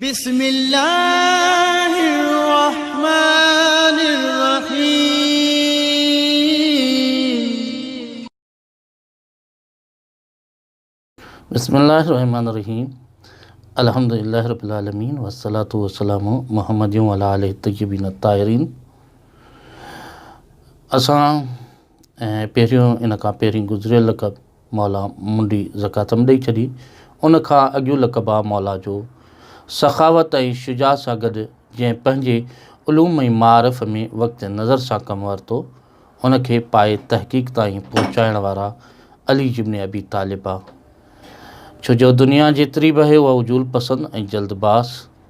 بسم الله الرحمن الرحيم. بسم الله الرحمن الرحيم الحمد لله رب العالمين والصلاة والسلام محمد وعلى آله الطيبين الطاهرين اسان پهريون ان کان پهرين گذريل لقب مولا منڊي زڪوات ۾ ڏئي ڇڏي. ان کان اڳيون لقب آ مولا جو. سخاوت ۽ شجاعت سان گڏ جنهن پنهنجي علوم ۽ معارف ۾ وقت نظر سان ڪم ورتو، ان کي پائي تحقيق تائين پهچائڻ وارا علي ابن ابي طالب آ. ڇو جو دنيا جيتري به آهي اها عجول پسند ۽ جلد باز.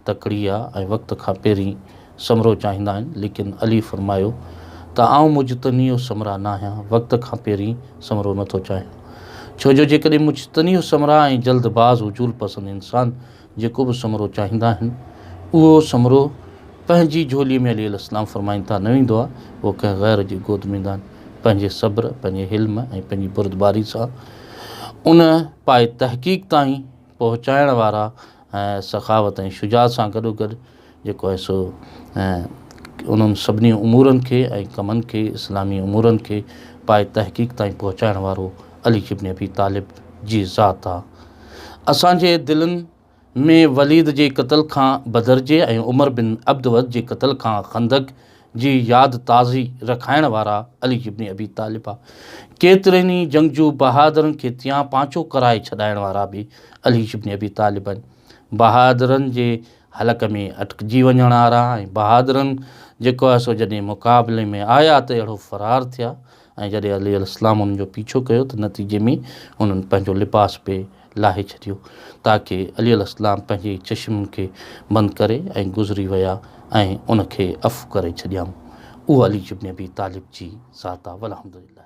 تڪڙي آ ۽ وقت کان پهرين ثمرو چاهيندا آهن ليڪن علي فرمايو ته آئون مجتني الثمره ناهيان وقت کان پهرين ثمرو نٿو چاهيان ڇو جو جيڪڏهن مجتني الثمره ۽ جلد باز عجول پسند انسان جيڪو به ثمرو چاهيندا آهن اهو ثمرو پنهنجي جهولي ۾ علي عليه السلام فرمائن ٿا نه ويندو آ اهو ڪنهن غير جي گود ۾ ايندا آهن پنهنجي صبر پنهنجي حلم ۽ پنهنجي بردباري سان ان پائي تحقيق تائين پهچائڻ وارا ۽ سخاوت ۽ شجاعت سان گڏوگڏ جيڪو آهي سو انهن سڀني امورن کي ۽ ڪمن کي اسلامي امورن کي پائي تحقيق تائين پهچائڻ وارو علي ابن ابي طالب جي ذات آ. اسان جي دلن ۾ وليد جي قتل کان بدر جي ۽ عمر بن عبدود جي قتل کان خندق جي ياد تازي رکائڻ وارا علي ابن ابي طالب آ. ڪيترن ئي جنگجو بهادرن کي تيان پانچو ڪرائي ڇڏائڻ وارا به علي ابن ابي طالب آهن. بهادرن جي حلق ۾ اٽڪجي وڃڻ وارا ۽ بهادرن جيڪو آهي سو جڏهن مقابلي ۾ آيا ته اهڙو فرار ٿيا ۽ جڏهن علي عليه السلام انهن جو پيڇو ڪيو ته نتيجي ۾ انهن پنهنجو لباس به لاهي ڇڏيو تاڪه علي عليه السلام پنهنجي چشمن کي بند ڪري ۽ گذري ويا ۽ ان کي عفو ڪري ڇڏيائون. اهو علي ابن ابي طالب جي ذات آ. والحمدلله.